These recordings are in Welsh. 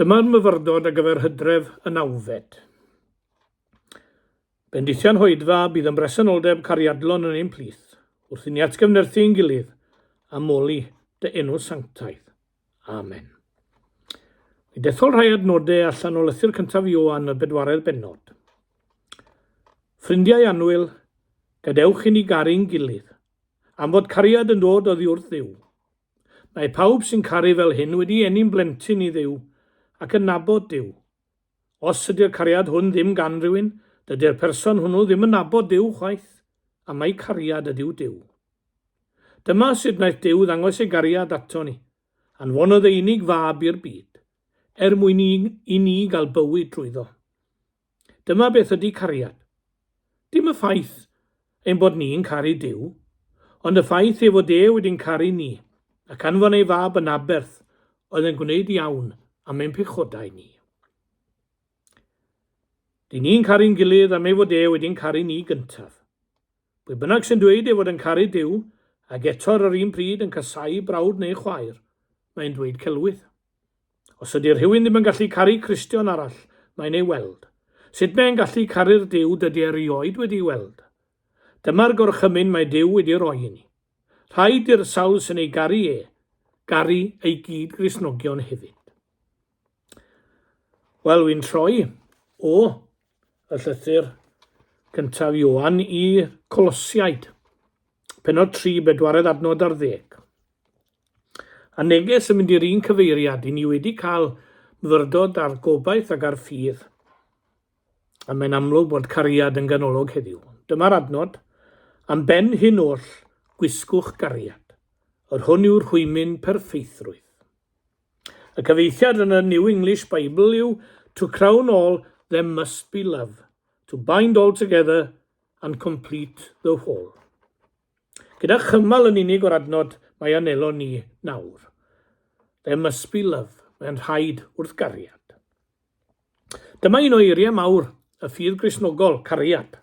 Dyma'r myfyrdod ar gyfer Hydref y nawfed. Bendithion hoedfa bydd yn bresenoldeb cariadlon yn ein plith, wrth i ni atgyfnerthu ein gilydd a moli dy enw sanctaidd. Amen. Mi dethol rhai adnodau allan o lythyr cyntaf Ioan y bedwaredd bennod. Ffrindiau annwyl, gadewch i ni garu'n gilydd, am fod cariad yn dod oddi wrth Dduw. Mae pawb sy'n caru fel hyn wedi eni'n blentyn i Dduw ac yn nabod Duw. Os ydy'r cariad hwn ddim gan rywun, dydy'r person hwnnw ddim yn nabod Duw chwaith, am mai cariad ydyw Duw. Dyma sut wnaeth Duw ddangos ei gariad ato ni, anfonodd ei unig fab i'r byd, er mwyn i ni gael bywyd drwyddo. Dyma beth ydy cariad. Dim y ffaith ein bod ni'n caru Duw, ond y ffaith ei fod e wedi'n caru ni ac anfon ei fab yn aberth oedd yn gwneud iawn am ein pechodau ni. Dyn ni'n caru'n gilydd am ei fod e wedi'n caru ni gyntaf. Pwy bynnag sy'n dweud ei fod yn caru Duw ac eto ar yr un pryd yn casáu brawd neu chwaer, mae'n dweud celwydd. Os ydy rhywun ddim yn gallu caru Cristion arall, mae'n ei weld. Sut mae'n gallu caru'r Duw dydy e erioed wedi'i weld? Dyma'r gorchymyn mae Duw wedi roi i ni. Rhaid i'r sawl sy'n ei garu e, garu ei gyd-Gristnogion hefyd. Wel, wy'n troi o y llythyr cyntaf Ioan i Colosiaid, penod 3, bedwaredd adnod ar ddeg. A neges yn mynd i'r un cyfeiriad, i ni wedi cael myfyrdod ar gobaith ac ar ffydd. A mae'n amlwg bod cariad yn ganolog heddiw. Dyma'r adnod, Am ben hyn oll, gwisgwch gariad, yr hwn yw'r rhwymyn perffeithrwydd. Y cyfieithiad yn y New English Bible yw To crown all, there must be love, to bind all together and complete the whole. Gyda chymal yn unig o'r adnod mae anelo ni nawr. There must be love, mae'n rhaid wrth gariad. Dyma un o eiriau mawr y ffydd Gristnogol, cariad.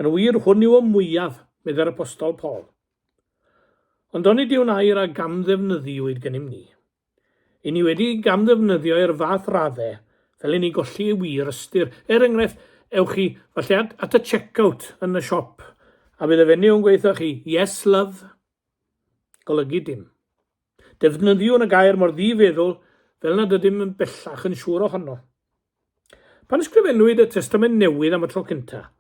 Yn wir, hwn yw y mwyaf, meddai'r Apostol Paul. Ond onid yw'n air a gamddefnyddiwyd gennym ni? I ni wedi gamddefnyddio i'r fath raddau fel i ni golli ei wir ystyr. Er enghraifft, ewch chi falle at, at y check-out yn y siop a bydd y fenyw yn gweithio chi, yes love, golygu dim. Defnyddiwn y gair mor ddi-feddwl fel nad ydym yn bellach yn siŵr ohono. Pan ysgrifennwyd y Testament Newydd am y tro cyntaf,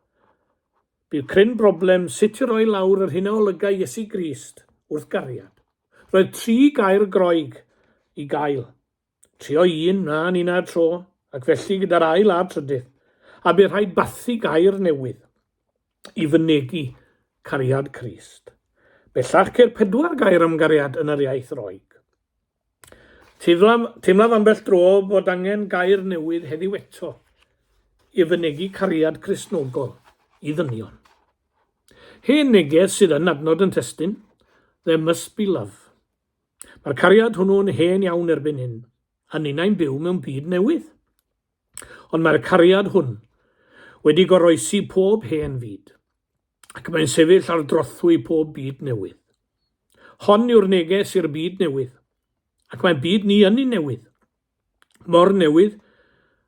bu cryn broblem sut i roi lawr yr hyn a olygai Iesu Grist wrth gariad. Roedd tri gair Groeg i gael. Trio un, na, ninna'r tro, ac felly gyda'r ail a'r trydydd. A bu rhaid bathu gair newydd i fynegi cariad Crist. Bellach ceir pedwar gair am gariad yn yr iaith Roeg. Teimlaf, teimlaf ambell dro bod angen gair newydd heddiw eto i fynegi cariad Cristnogol i ddynion. Hen neges sydd yn adnod yn testun, There must be love. Mae'r cariad hwnnw'n hen iawn erbyn hyn, a ninnau'n byw mewn byd newydd. Ond mae'r cariad hwn wedi goroesi pob hen fyd, ac mae'n sefyll ar drothwy pob byd newydd. Hon yw'r neges i'r byd newydd, ac mae'n byd ni yn un newydd. Mor newydd,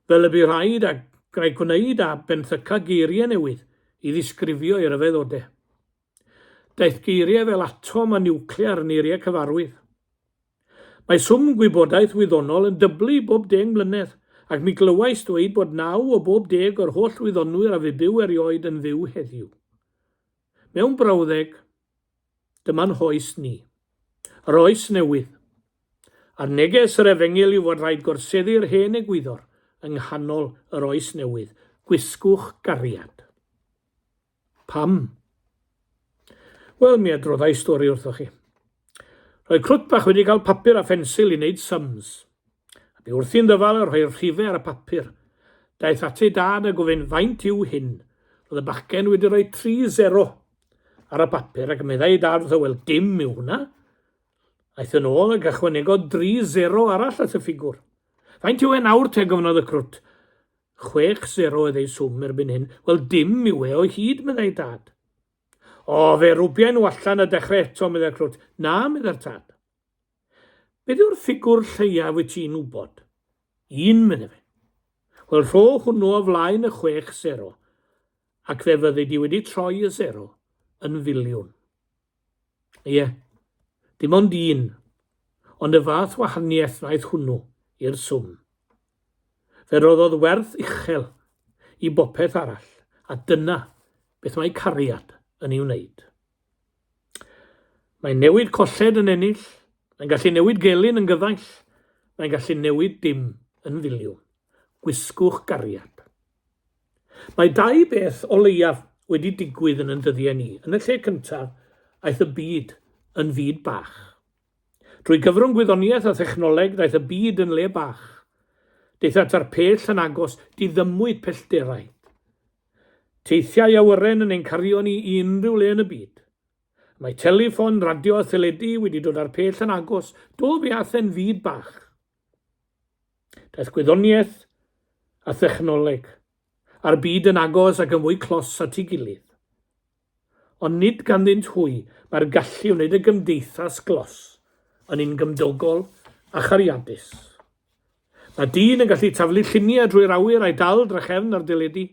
fel y bu rhaid a rhaid gwneud a benthyca geiriau newydd i ddisgrifio ei ryfeddodau. Daeth geiriau fel atom a niwclear yn eiriau cyfarwydd. Mae swm gwybodaeth wyddonol yn dyblu bob deng mlynedd, ac mi glywais ddweud bod naw o bob deg o'r holl wyddonwyr a fu byw erioed yn fyw heddiw. Mewn brawddeg, Dyma'n hoes ni. Yr oes newydd. A'r neges yr efengyl yw fod rhaid gorseddu'r hen egwyddor yng nghanol yr oes newydd, gwisgwch gariad. Pam? Wel, mi adroddai stori wrthoch chi. Roedd crwt bach wedi cael papur a phensil i wneud sums. A bu wrthi'n ddyfal a rhoi'r rhifau ar y papur. Daeth at ei dad a gofyn faint yw hyn. Roedd y bachgen wedi rhoi 3-0 ar y papur ac meddai ei dad wrtho, wel dim yw hwnna. Aeth yn ôl ac ychwanegodd dri sero arall at y ffigwr. Faint yw e nawr te, gofynnodd y crwt. 6-0 oedd ei swm erbyn hyn. Wel dim yw e o hyd, meddai dad. O, fe rwbiau nhw allan a dechrau eto, meddai'r crwt. Na, meddai'r tad. Beth yw'r ffigwr lleiaf wyt ti'n wybod? Un, medde fe. Wel, rho hwnnw o flaen y 6 sero, ac fe fyddi di wedi troi y sero yn filiwn. Ie, dim ond un, ond y fath wahaniaeth wnaeth hwnnw i'r swm. Fe roddodd werth uchel i bopeth arall, a dyna beth mae cariad yn ei wneud. Mae'n newid colled yn ennill, mae'n gallu newid gelyn yn gyfaill, mae'n gallu newid dim yn filiwn. Gwisgwch gariad. Mae dau beth o leiaf wedi digwydd yn yn dyddiau ni. Yn y lle cyntaf, aeth y byd yn fyd bach. Drwy gyfrwng gwyddoniaeth a thechnoleg, daeth y byd yn le bach. Daethant â'r pell yn agos, diddymwyd pellterau. Teithiau awyren yn ein cario ni i unrhyw le yn y byd. Mae teliffon, radio a theledu wedi dod â'r pell yn agos, do fe aeth e'n fyd bach. Daeth gwyddoniaeth a thechnoleg a'r byd yn agos ac yn fwy clos at ei gilydd. Ond nid ganddynt hwy mae'r gallu i wneud y gymdeithas glos yn un gymdogol a chariadus. Mae dyn yn gallu taflu lluniau drwy'r awyr a'i dal drachefn ar deledu.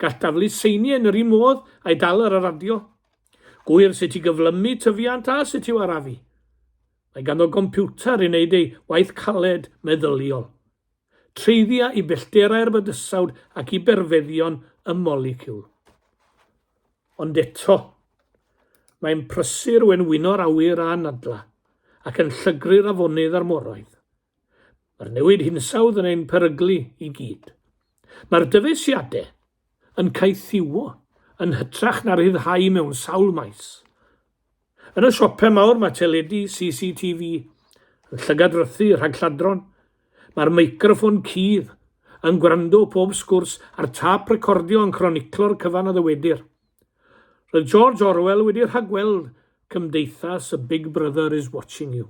Gall daflu seiniau yn yr un modd a'i dal ar y radio. Gŵyr sut i gyflymu tyfiant a sut i'w arafu. Mae ganddo gompiwter i wneud ei waith caled meddyliol. Treiddia i bellterau'r bydysawd ac i berfeddion y moleciwl. Ond eto, mae'n prysur wenwyno'r awyr a anadla, ac yn llygru'r afonydd a'r moroedd. Mae'r newid hinsawdd yn ein peryglu i gyd. Mae'r dyfeisiadau yn caethiwo yn hytrach na rhyddhau mewn sawl maes. Yn y siopau mawr mae teledu CCTV yn llygadrythu rhag lladron. Mae'r meicroffon cudd yn gwrando pob sgwrs a'r tâp recordio yn croniclo'r cyfan a ddywedir. Roedd George Orwell wedi rhagweld cymdeithas y Big Brother is watching you.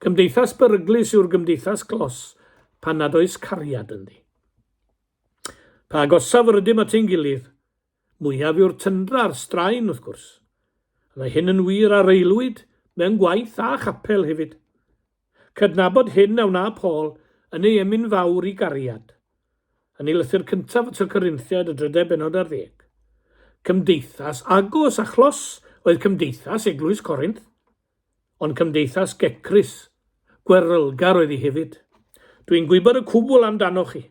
Cymdeithas beryglus yw'r gymdeithas glos pan nad oes cariad ynddi. Pa agosaf yr ydym at ein gilydd, Mwyaf yw'r tyndra a'r straen, wrth gwrs. A mae hyn yn wir ar aelwyd, mewn gwaith a chapel hefyd. Cydnabod hyn a wna Paul yn ei emyn fawr i gariad. Yn ei lythyr cyntaf at y Corinthiaid y drydedd bennod ar ddeg. Cymdeithas agos a chlos oedd cymdeithas eglwys Corinth, ond cymdeithas gecrus, gwerylgar oedd hi hefyd. Dwi'n gwybod y cwbl amdanoch chi.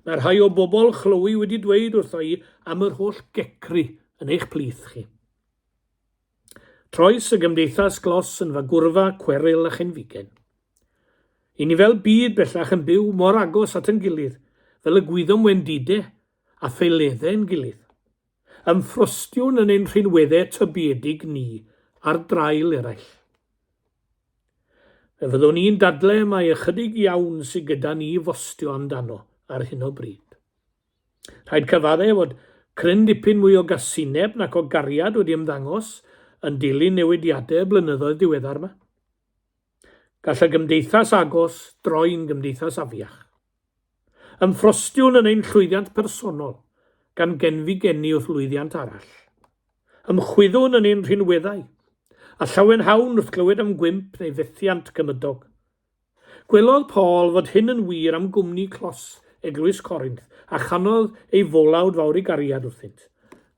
Mae rhai o bobl Chloe wedi dweud wrtho i am yr holl gecru yn eich plith chi. Troes y gymdeithas glos yn fagwrfa cweryl a chenfigen. I ni fel byd bellach yn byw mor agos at yn gilydd, fel y gwyddom wendide a ffaeledde yn gilydd. Ymffrostiwn yn ein rhinweddau tybiedig ni ar draul eraill. Fe fyddwn i'n dadle mai ychydig iawn sydd gyda ni i fostio amdano ar hyn o bryd. Rhaid cyfadde fod cryn dipyn mwy o gasineb nac o gariad wedi ymddangos yn dilyn newidiadau y blynyddoedd diweddar 'ma. Gall y gymdeithas agos droi'n gymdeithas afiach. Ymffrostiwn yn ein llwyddiant personol, gan genfigeni wrth lwyddiant arall. Ymchwyddwn yn ein rhinweddau, a llawenhawn wrth glywed am gwymp neu fethiant cymydog. Gwelodd Paul fod hyn yn wir am gwmni clos eglwys Corinth, a chanodd ei folawd fawr i gariad wrthynt.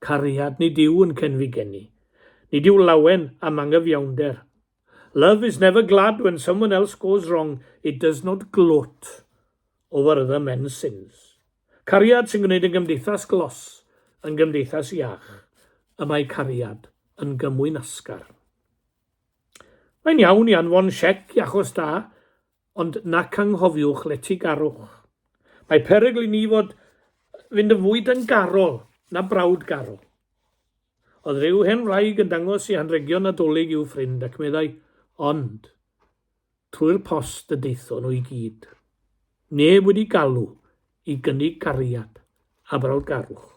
Cariad nid yw yn cenfigeni. Nid yw lawen am angyfiawnder. Love is never glad when someone else goes wrong, it does not gloat over other men's sins. Cariad sy'n gwneud y gymdeithas glos yn gymdeithas iach. Y mae cariad yn gymwynasgar. Mae'n iawn i anfon siec i achos da, ond nac anghofiwch letygarwch. Mae perygl i ni fod fynd yn fwy dyngarol na brawdgarol. Oedd rhyw hen wraig yn dangos ei hanrhegion Nadolig i'w ffrind ac meddai, Ond, trwy'r post y daethon nhw i gyd. Neb wedi galw i gynnig cariad a brawdgarwch.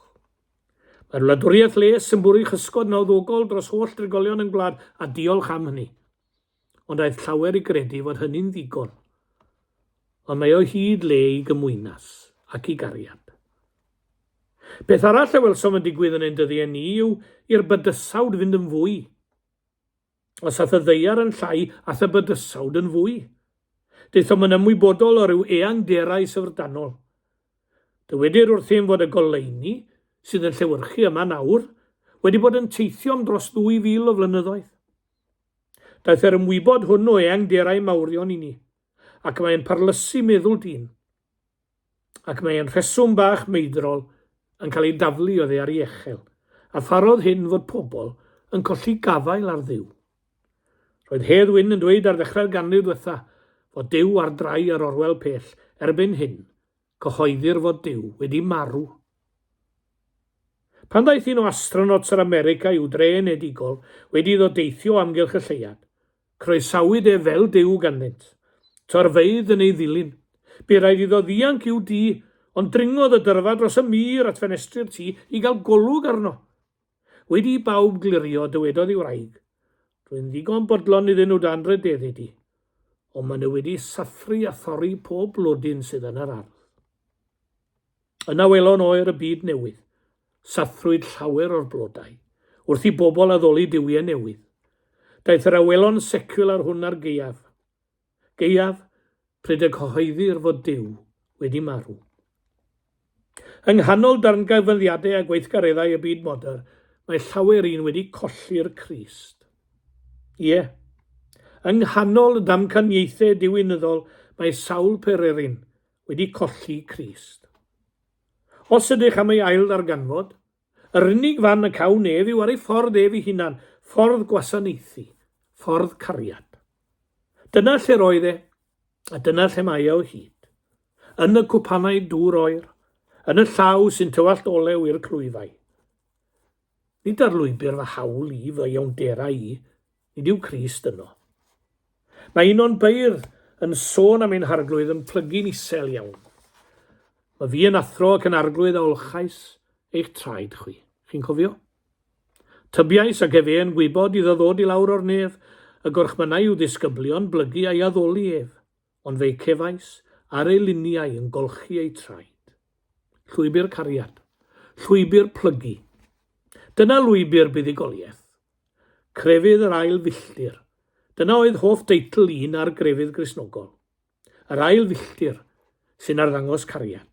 Mae'r wladwriaeth les yn bwrw ei chysgod nawddogol dros holl drigolion yn gwlad, a diolch am hynny. Ond aeth llawer i gredu fod hynny'n ddigon. Ond mae o hyd le i gymwynas ac i gariad. Peth arall a welsom yn digwydd yn ein dyddiau ni yw i'r bydysawd fynd yn fwy. Os ath y ddaear yn llai, ath y bydysawd yn fwy. Daethom yn ymwybodol o ryw eangderau syfrdanol. Dywedir wrthym fod y goleuni sydd yn llewyrchu yma nawr wedi bod yn teithio am dros ddwy fil o flynyddoedd. Daeth yr ymwybod hwn o eangderau mawrion i ni, ac mae'n parlysu meddwl dyn, ac mae ein rheswm bach meidrol yn cael ei daflu oddi ar ei echel, a pharodd hyn fod pobl yn colli gafael ar Dduw. Roedd Hedd Wyn yn dweud ar ddechrau'r ganrif ddiwetha fod Duw ar drai ar orwel pell, erbyn hyn, cyhoeddir fod Duw wedi marw. Pan ddaeth un o astronauts yr America i'w dre enedigol wedi iddo deithio o amgylch y lleuad, croesawyd ef fel Duw ganddynt. Torfeydd yn ei ddilyn. Bu raid iddo ddianc i'w dŷ, ond dringodd y dyrfa dros y mur at ffenestri'r tŷ i gael golwg arno. Wedi i bawb glirio, dywedodd ei wraig, Rwy'n ddigon bodlon iddyn nhw dy anrhydeddu di, ond maen nhw wedi sathru a thorri pob blodyn sydd yn yr ardd. Yna welon oer y byd newydd. Sathrwyd llawer o'r blodau, wrth i bobl addoli duwiau newydd. Daeth yr awelon seciwlar hwn ar gaeaf. Gaeaf, pryd y cyhoeddir fod Duw wedi marw. Yng nghanol darngyfyngiadau a gweithgareddau y byd modern, mae llawer un wedi colli'r Crist. Ie. Yng nghanol y damcaniaethau diwinyddol, mae sawl pererin wedi colli Crist. Os ydych am ei ail-ddarganfod, Yr unig fan y cawn ef yw ar ei ffordd ef ei hunan, ffordd gwasanaethu, ffordd cariad. Dyna lle'r oedd e, a dyna lle mae e o hyd. Yn y cwpanau dŵr oer, yn y llaw sy'n tywallt olew i'r clwyfau. Nid ar lwybr fy hawl i, fy iawnderau i, nid yw Crist yno. Mae un o'n beirdd yn sôn am ein Harglwydd yn plygu'n isel iawn. Mae fi yn athro ac yn arglwydd a olchais eich traed chwi. Chi'n cofio? Tybiais ac efe yn gwybod iddo ddod i lawr o'r nef, y gorchmynnai i'w ddisgyblion blygu a'i addoli ef, ond fe'i cefais ar ei liniau yn golchi eu traed. Llwybr cariad. Llwybr plygu. Dyna lwybr buddugoliaeth. Crefydd yr ail filltir. Dyna oedd hoff deitl un ar grefydd Gristnogol. Yr ail filltir sy'n arddangos cariad.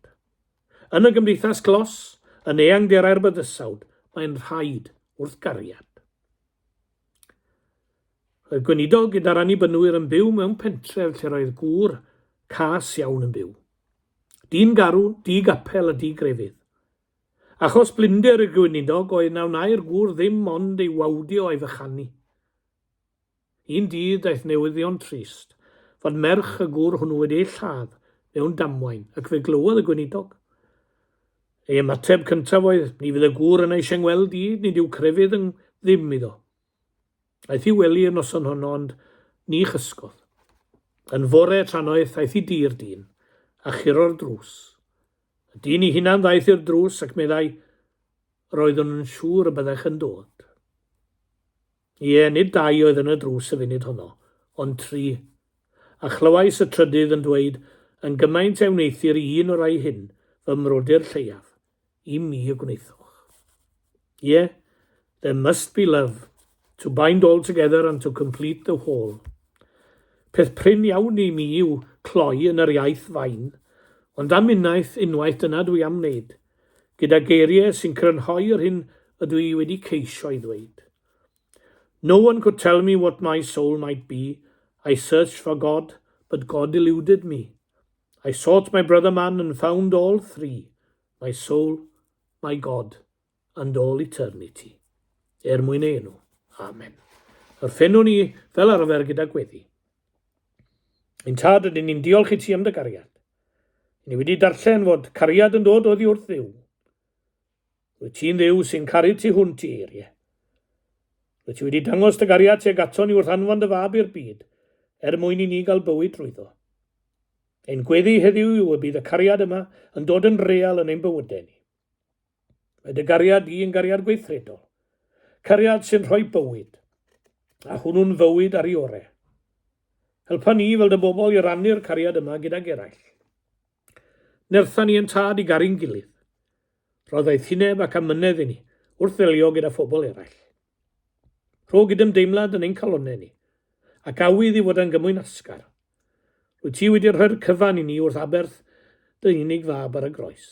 Yn y gymdeithas glos, yn eangderau'r bydysawd, mae'n rhaid wrth gariad. Roedd gweinidog gyda'r Annibynwyr yn byw mewn pentref lle roedd gŵr cas iawn yn byw. Dyn garw, di-gapel a di-grefydd. Achos blinder y gweinidog oedd na wnâi'r gŵr ddim ond ei wawdio a'i fychanu. Un dydd daeth newyddion trist fod merch y gŵr hwnnw wedi ei lladd mewn damwain ac fe glywodd y gweinidog. Ei ymateb cyntaf oedd, Ni fydd y gŵr yna eisiau ngweld i, nid yw crefydd yn ddim iddo. Aeth i wely y noson honno ond ni chysgodd. Yn fore trannoeth aeth i dŷ'r dyn a churo'r drws. Y dyn ei hunan ddaeth i'r drws ac meddai, Yr oeddwn yn siŵr y byddech yn dod. Ie, nid dau oedd yn y drws y funud honno, ond tri. A chlywais y trydydd yn dweud, Yn gymaint e wneuthur i un o'r rhai hyn, fy mrodyr lleiaf, i mi y gwnaethoch. Ie, there must be love to bind all together and to complete the whole. Peth prin iawn i mi yw cloi yn yr iaith fain, ond am unwaith, unwaith dyna dwi am wneud, gyda geiriau sy'n crynhoi yr hyn ydw i wedi ceisio ei ddweud. No one could tell me what my soul might be, I searched for God, but God eluded me. I sought my brother man and found all three, my soul, my God, and all eternity. Er mwyn ei enw. Amen. Orffennwn ni fel arfer gyda gweddi. Ein tad, ydyn ni'n diolch i ti am dy gariad. Ni wedi darllen fod cariad yn dod oddi wrth Dduw. Rwyt ti'n Dduw sy'n caru tu hwnt i eiriau. Rwyt ti wedi dangos dy gariad tuag ato ni wrth anfon dy fab i'r byd, er mwyn i ni gael bywyd drwyddo. Ein gweddi heddiw yw y bydd y cariad yma yn dod yn real yn ein bywydau ni. Mae dy gariad di yn gariad gweithredol. Cariad sy'n rhoi bywyd, a hwnnw'n fywyd ar ei ore. Helpa ni fel dy bobl i rannu'r cariad yma gydag eraill. Nertha ni yn tad i garu'n gilydd. Rho ddoethineb ac amynedd i ni wrth ddelio gyda phobl eraill. Rho gydymdeimlad yn ein calonnau ni, ac awydd i fod yn gymwynasgar. Rwyt ti wedi rhoi'r cyfan i ni wrth aberth dy unig fab ar y groes.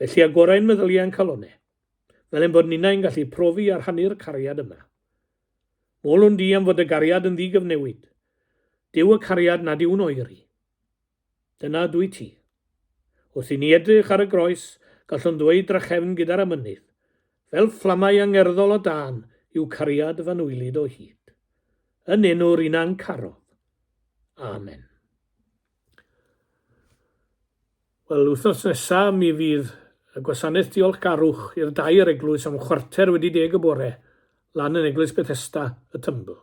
Felly agora ein meddyliau a'n calonnau, fel ein bod ninnau'n gallu profi a rhannu'r cariad yma. Molwn di am fod dy gariad yn ddi-gyfnewid. Duw y cariad nad yw'n oeri. Dyna ydw i ti. Wrth i ni edrych ar y groes, gallwn ddweud drachefn gyda'r amynydd, Fel fflamau angerddol o dân yw cariad f'anwylyd o hyd. Yn enw'r un a'n carodd. Amen. Wel, wythnos nesa mi fydd y gwasanaeth diolchgarwch i'r dair eglwys am chwarter wedi deg y bore lan yn Eglwys Bethesda y Tymbl.